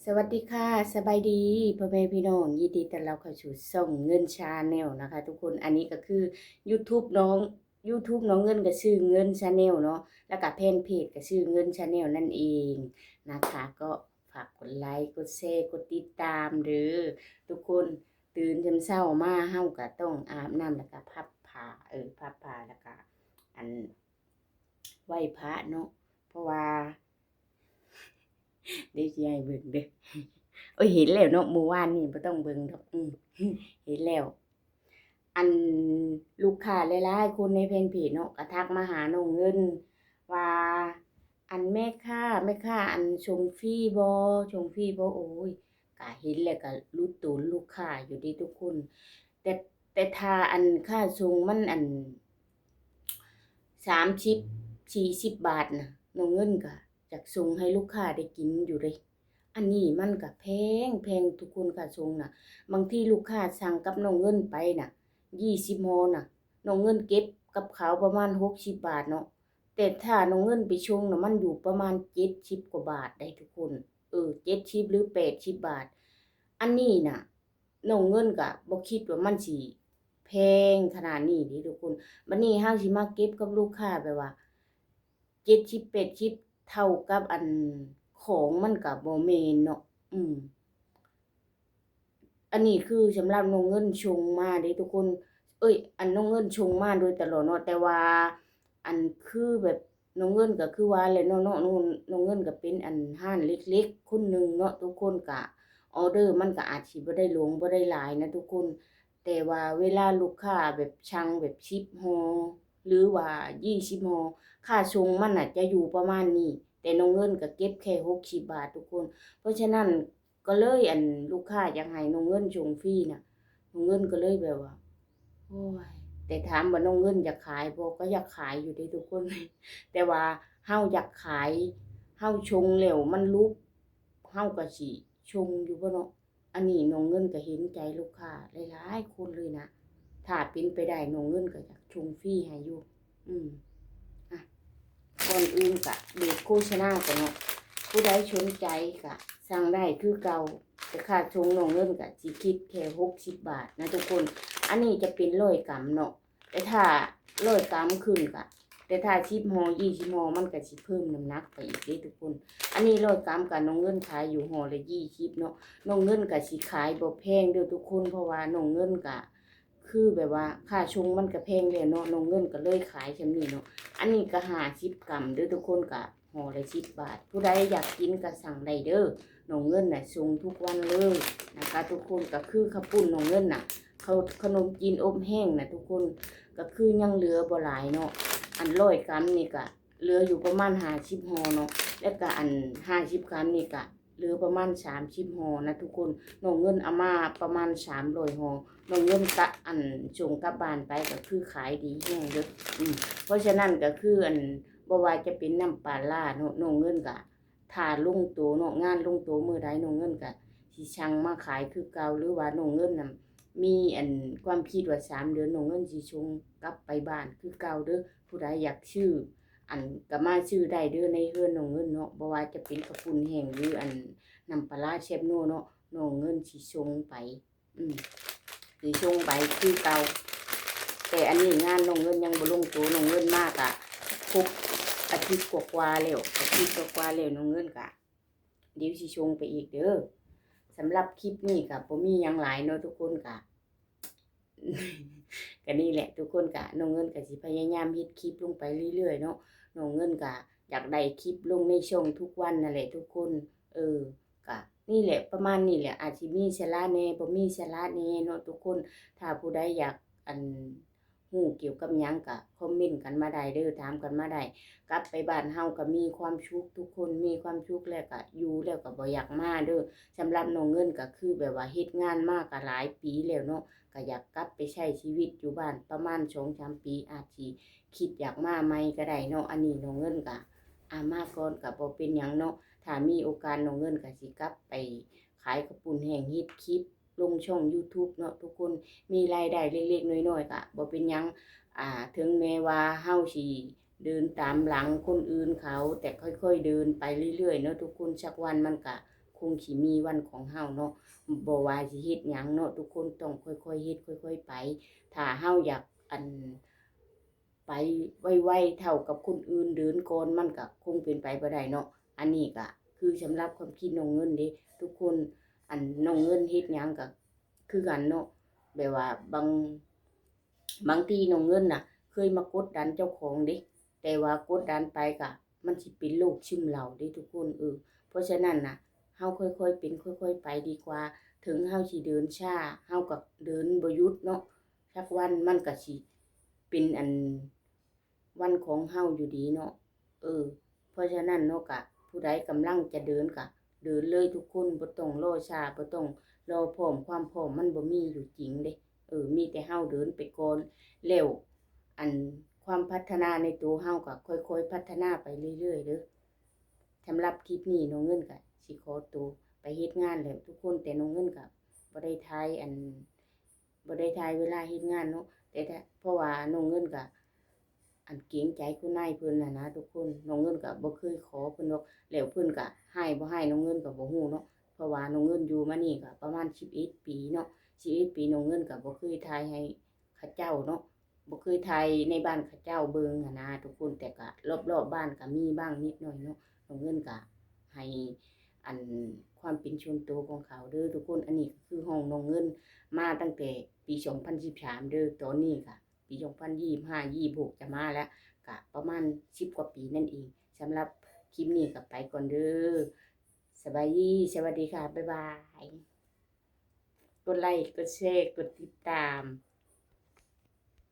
ສະຫວັດດີຄ່ະ ສະບາຍດີພໍ່ແມ່ພີ່ນ້ອງ ຍິນດີຕ້ອນຮັບເຂົ້າສູ່ຊ່ອງເງິນ Channel ນະຄະທຸກຄົນ. ອັນນີ້ກໍຄື YouTube ນ້ອງ YouTube ນ້ອງເງິນກໍຊື່ເງິນ Channel ເນາະ ແລ້ວກໍແຟນເພຈກໍຊື່ເງິນ Channel ນັ້ນເອງນະຄະ. ກໍຝາກກົດໄລ ກົດແຊ ກົດຕິດຕາມເດີທຸກຄົນ. ຕື່ນຍາມເຊົ້າມາເຮົາກໍຕ້ອງອາບນ້ຳ ແລ້ວກໍພັບຜ້າ ເອີ ພັບຜ້າ ແລ້ວກໍ ອັນ ໄຫວ້ພະເນາະ ເພາະວ່າ ເດ ຊິໃຫ້ເບິ່ງເດີ. ໂອ້ຍ ເຫັນແລ້ວເນາະ ມື້ວານນີ້ບໍ່ຕ້ອງເບິ່ງດອກ ອື ເຫັນແລ້ວ. ອັນ ລູກຄ້າຫຼາຍໆຄົນໃນແຟນເພຈເນາະ ກໍທັກມາຫານ້ອງເງິນວ່າ ອັນ ແມ່ຄ້າ ແມ່ຄ້າ ອັນ ສົ່ງຟຣີບໍ່ ສົ່ງຟຣີບໍ່? ໂອ້ຍ ກະເຫັນແລ້ວກະຫຼຸດໂຕນລູກຄ້າຢູ່ເດ້ທຸກຄົນ. ແຕ່ ແຕ່ຖ້າ ອັນ ຄ່າສົ່ງມັນ ອັນ ສາມສິບ ສີ່ສິບບາດນະ ນ້ອງເງິນກະຢາກສົ່ງໃຫ້ລູກຄ້າໄດ້ກິນຢູ່ເດ້. ອັນນີ້ມັນກະແພງ ແພງທຸກຄົນ ຄ່າສົ່ງນະ. ບາງທີລູກຄ້າສັ່ງກັບນ້ອງເງິນໄປນະ ຊາວຫົກຫໍ່ນະ ນ້ອງເງິນເກັບກັບເຂົາປະມານຫົກສິບບາດເນາະ. ແຕ່ຖ້ານ້ອງເງິນໄປສົ່ງນະ ມັນຢູ່ປະມານເຈັດສິບກວ່າບາດໄດ໋ທຸກຄົນ. ເອີ ເຈັດສິບຫຼືແປດສິບບາດ. ອັນນີ້ນະ ນ້ອງເງິນກະບໍ່ຄິດວ່າມັນຊິແພງຂະໜາດນີ້ເດ້ທຸກຄົນ. ບັດນີ້ເຮົາຊິມາເກັບກັບລູກຄ້າແບບວ່າ ເຈັດສິບແປດສິບ ເທົ່າກັບອັນ ຂອງມັນກະບໍ່ແມ່ນເນາະ. ອືມ ອັນນີ້ຄືສຳລັບນ້ອງເງິນສົ່ງມາເດ້ທຸກຄົນ ເອີຍ ອັນນ້ອງເງິນສົ່ງມາໂດຍຕະຫຼອດເນາະ ແຕ່ວ່າ ອັນ ຄືແບບນ້ອງເງິນກໍຄືວ່າແຫຼະເນາະ ນ້ອງ ນ້ອງເງິນກໍເປັນ ອັນ ຮ້ານເລັກໆຄົນໜຶ່ງເນາະ ທຸກຄົນ ກະອໍເດີມັນກໍອາດຊິບໍ່ໄດ້ຫຼວງ ບໍ່ໄດ້ຫຼາຍນະທຸກຄົນ. ແຕ່ວ່າເວລາລູກຄ້າແບບສັ່ງແບບສິບຫໍ່ ຫຼືວ່າຊາວຫົກຫໍ່ ຄ່າສົ່ງມັນນະຈະຢູ່ປະມານນີ້ ແຕ່ນ້ອງເງິນກໍເກັບແຄ່ຫົກສິບບາດທຸກຄົນ. ເພາະສະນັ້ນກໍເລີຍ ອັນ ລູກຄ້າຢາກໃຫ້ນ້ອງເງິນສົ່ງຟຣີນະ ນ້ອງເງິນກໍເລີຍແບບວ່າ ໂອ້ຍ ແຕ່ຖາມວ່ານ້ອງເງິນຢາກຂາຍບໍ່ ກໍຢາກຂາຍຢູ່ເດ້ທຸກຄົນ ແຕ່ວ່າເຮົາຢາກຂາຍ ເຮົາສົ່ງແລ້ວມັນຫຼຸດ ເຮົາກໍຊິສົ່ງຢູ່ບໍ່ເນາະ. ອັນນີ້ນ້ອງເງິນກໍເຫັນໃຈລູກຄ້າຫຼາຍໆຄົນເລີຍນະ. ຖ້າເປັນໄປໄດ້ນ້ອງເງິນກໍຢາກສົ່ງຟຣີໃຫ້ຢູ່. ອືມ ອ່ະ ກ່ອນອື່ນກະເບຣກໂຄສະນາກ່ອນເນາະ. ຜູ້ໃດສົນໃຈກະສັ່ງໄດ້ຄືເກົ່າ ແຕ່ຄ່າສົ່ງນ້ອງເງິນກະຊິຄິດແຄ່ຫົກສິບບາດນະທຸກຄົນ. ອັນນີ້ຈະເປັນຮ້ອຍກຣາມເນາະ ແຕ່ຖ້າຮ້ອຍກຣາມຂຶ້ນກະ ແຕ່ຖ້າສິບຫໍ່ ຊາວຫົກຫໍ່ ມັນກະຊິເພີ່ມນ້ຳໜັກໄປອີກເດ້ທຸກຄົນ. ອັນນີ້ຮ້ອຍກຣາມກະນ້ອງເງິນຂາຍຢູ່ຫໍ່ລະຊາວເນາະ. ນ້ອງເງິນກະຊິຂາຍບໍ່ແພງເດີທຸກຄົນ ເພາະວ່ານ້ອງເງິນກະ ຄືແບບວ່າຄ່າສົ່ງມັນກະແພງແລ້ວເນາະ ນ້ອງເງິນກໍເລີຍຂາຍຊ່ຳນີ້ເນາະ. ອັນນີ້ກະຫ້າສິບກຣາມເດີທຸກຄົນ ກະຫໍ່ລະສິບບາດ. ຜູ້ໃດຢາກກິນກະສັ່ງໄດ້ເດີ ນ້ອງເງິນນະສົ່ງທຸກວັນເລີຍນະຄະທຸກຄົນ. ກະຄືເຂົ້າປຸ້ນນ້ອງເງິນນະ ເຂົ້າ ຂະໜົມຈີນອົບແຫ້ງນະທຸກຄົນ ກະຄືຍັງເຫຼືອບໍ່ຫຼາຍເນາະ. ອັນຮ້ອຍກຣາມນີ້ກະເຫຼືອຢູ່ປະມານຫ້າສິບຫໍ່ເນາະ ແລ້ວກະອັນຫ້າສິບກຣາມນີ້ກະ ເຫຼືອປະມານສາມສິບຫໍ່ນະທຸກຄົນ. ນ້ອງເງິນເອົາມາປະມານສາມຮ້ອຍຫໍ່ ນ້ອງເງິນກະ ອັນ ສົ່ງກັບບ້ານໄປກໍຄືຂາຍດີແຮງເດີ. ອືມ ເພາະສະນັ້ນກໍຄື ອັນ ບໍ່ວ່າຈະເປັນນ້ຳປາຫຼ້າເນາະ ນ້ອງເງິນກະຖ້າລົງໂຕເນາະ ງານລົງໂຕມື້ໃດ ນ້ອງເງິນກະຊິສັ່ງມາຂາຍຄືເກົ່າ ຫຼືວ່ານ້ອງເງິນນະ ມີ ອັນ ຄວາມຄິດວ່າສາມເດືອນນ້ອງເງິນຊິສົ່ງກັບໄປບ້ານຄືເກົ່າເດີ. ຜູ້ໃດຢາກຊື້ ອັນ ກະມາຊື້ໄດ້ເດີໃນເຮືອນນ້ອງເງິນເນາະ ບໍ່ວ່າຈະເປັນເຂົ້າປຸ້ນແຫ້ງ ຫຼື ອັນ ນ້ຳປາຫຼ້າແຊບນົວເນາະ ນ້ອງເງິນຊິສົ່ງໄປ ອືມ ຊິສົ່ງໄປຄືເກົ່າ. ແຕ່ອັນນີ້ງານນ້ອງເງິນຍັງບໍ່ລົງໂຕ ນ້ອງເງິນມາກະຄົບອາທິດກວ່າໆແລ້ວ ອາທິດກວ່າໆແລ້ວ ນ້ອງເງິນກະ ດຽວຊິສົ່ງໄປອີກເດີ. ສຳລັບຄລິບນີ້ກະບໍ່ມີຫຍັງຫຼາຍເນາະທຸກຄົນ ກະ ກະນີ້ແຫຼະທຸກຄົນ ກະນ້ອງເງິນກະຊິພະຍາຍາມເຮັດຄລິບລົງໄປເລື້ອຍໆເນາະ. ນ້ອງເງິນກະຢາກໄດ້ຄລິບລົງໃນຊ່ອງທຸກວັນນັ້ນແຫຼະທຸກຄົນ. ເອີ ກະນີ້ແຫຼະ ປະມານນີ້ແຫຼະ ອາດຊິມີສາລະແດ່ ບໍ່ມີສາລະແດ່ເນາະທຸກຄົນ. ຖ້າຜູ້ໃດຢາກ ອັນ ຮູ້ກ່ຽວກັບຫຍັງກະຄອມເມັນກັນມາໄດ້ເດີ ຖາມກັນມາໄດ້. ກັບໄປບ້ານເຮົາກະມີຄວາມສຸກ ທຸກຄົນມີຄວາມສຸກແລ້ວກະຢູ່ແລ້ວກະບໍ່ຢາກມາເດີ. ສຳລັບນ້ອງເງິນກະຄືແບບວ່າເຮັດງານມາກະຫຼາຍປີແລ້ວເນາະ ກະຢາກກັບໄປໃຊ້ຊີວິດຢູ່ບ້ານປະມານສອງສາມປີ ອາດຊິຄິດຢາກມາໃໝ່ກະໄດ້ເນາະ. ອັນນີ້ນ້ອງເງິນກະ ອາ ມາກ່ອນກະບໍ່ເປັນຫຍັງເນາະ ຖ້າມີໂອກາດນ້ອງເງິນກະຊິກັບໄປຂາຍເຂົ້າປຸ້ນແຫ້ງ ເຮັດຄລິບ ລົງຊ່ອງ YouTube ເນາະທຸກຄົນ ມີລາຍໄດ້ເລັກໆນ້ອຍໆກະບໍ່ເປັນຫຍັງ. ອາ ເຖິງແມ້ວ່າເຮົາຊິເດີນຕາມຫຼັງຄົນອື່ນເຂົາ ແຕ່ຄ່ອຍໆເດີນໄປເລື້ອຍໆເນາະທຸກຄົນ ສັກວັນມັນກະ ຄົງຊິມີວັນຂອງເຮົາເນາະ. ບໍ່ວ່າຊິເຮັດຫຍັງເນາະ ທຸກຄົນຕ້ອງຄ່ອຍໆເຮັດ ຄ່ອຍໆໄປ. ຖ້າເຮົາຢາກ ອັນ ໄປໄວໆເທົ່າກັບຄົນອື່ນເດີນກ່ອນ ມັນກະຄົງເປັນໄປບໍ່ໄດ້ເນາະ. ອັນນີ້ກະຄືສຳລັບຄວາມຄິດນ້ອງເງິນເດ້ທຸກຄົນ. ອັນ ນ້ອງເງິນເຮັດຫຍັງກະຄືກັນເນາະ ແບບວ່າບາງ ບາງທີນ້ອງເງິນນະເຄີຍມາກົດດັນເຈົ້າຂອງເດ້ ແຕ່ວ່າກົດດັນໄປກະມັນຊິເປັນໂລກຊຶມເສົ້າເດ້ທຸກຄົນ. ເອີ ເພາະສະນັ້ນນະ ເຮົາຄ່ອຍໆເປັນຄ່ອຍໆໄປດີກວ່າ. ເຖິງເຮົາຊິເດີນຊ້າ ເຮົາກະເດີນບໍ່ຢຸດເນາະ ສັກວັນມັນກະຊິເປັນ ອັນ ວັນຂອງເຮົາຢູ່ດີເນາະ. ເອີ ເພາະສະນັ້ນເນາະ ກະຜູ້ໃດກຳລັງຈະເດີນກະເດີນເລີຍທຸກຄົນ ບໍ່ຕ້ອງລໍຊ້າ ບໍ່ຕ້ອງລໍພ້ອມ. ຄວາມພ້ອມມັນບໍ່ມີຢູ່ຈິງເດ້. ເອີ ມີແຕ່ເຮົາເດີນໄປກ່ອນ ແລ້ວ ອັນ ຄວາມພັດທະນາໃນໂຕເຮົາກະຄ່ອຍໆພັດທະນາໄປເລື້ອຍໆເດີ. ສຳລັບຄລິບນີ້ນ້ອງເງິນກະຊິຂໍໂຕໄປເຮັດງານແລ້ວທຸກຄົນ. ແຕ່ນ້ອງເງິນກະບໍ່ໄດ້ຖ່າຍ ອັນ ບໍ່ໄດ້ຖ່າຍເວລາເຮັດງານເນາະ ແຕ່ຖ້າ ເພາະວ່ານ້ອງເງິນກະ ອັນ ເກງໃຈຄຸນນາຍເພິ່ນຫັ້ນນະທຸກຄົນ. ນ້ອງເງິນກະບໍ່ເຄີຍຂໍເພິ່ນດອກ ແລ້ວເພິ່ນກະຮ້າຍບໍ່ຮ້າຍນ້ອງເງິນກະບໍ່ຮູ້ເນາະ. ເພາະວ່ານ້ອງເງິນຢູ່ມານີ້ກະປະມານສິບເອັດປີເນາະ ສິບເອັດປີ ນ້ອງເງິນກະບໍ່ເຄີຍຖ່າຍໃຫ້ເຂົາເຈົ້າເນາະ ບໍ່ເຄີຍຖ່າຍໃນບ້ານເຂົາເຈົ້າເບິ່ງຫັ້ນນະທຸກຄົນ. ແຕ່ກະລອບໆບ້ານກະມີບ້າງນິດໜ້ອຍເນາະ. ນ້ອງເງິນກະໃຫ້ ອັນ ຄວາມເປັນສ່ວນໂຕຂອງເຂົາເດີທຸກຄົນ. ອັນນີ້ກະຄືຫ້ອງນ້ອງເງິນມາຕັ້ງແຕ່ປີສອງພັນສິບສາມເດີ ຕອນນີ້ກະ ປີສອງພັນຊາວຫ້າ ຊາວຫົກຈະມາແລ້ວ ກະປະມານສິບກວ່າປີນັ້ນເອງ. ສຳລັບຄລິບນີ້ກະໄປກ່ອນເດີ. ສະບາຍດີ ສະຫວັດດີຄ່ະ ບາຍບາຍ. ກົດໄລ ກົດແຊ ກົດຕິດຕາມ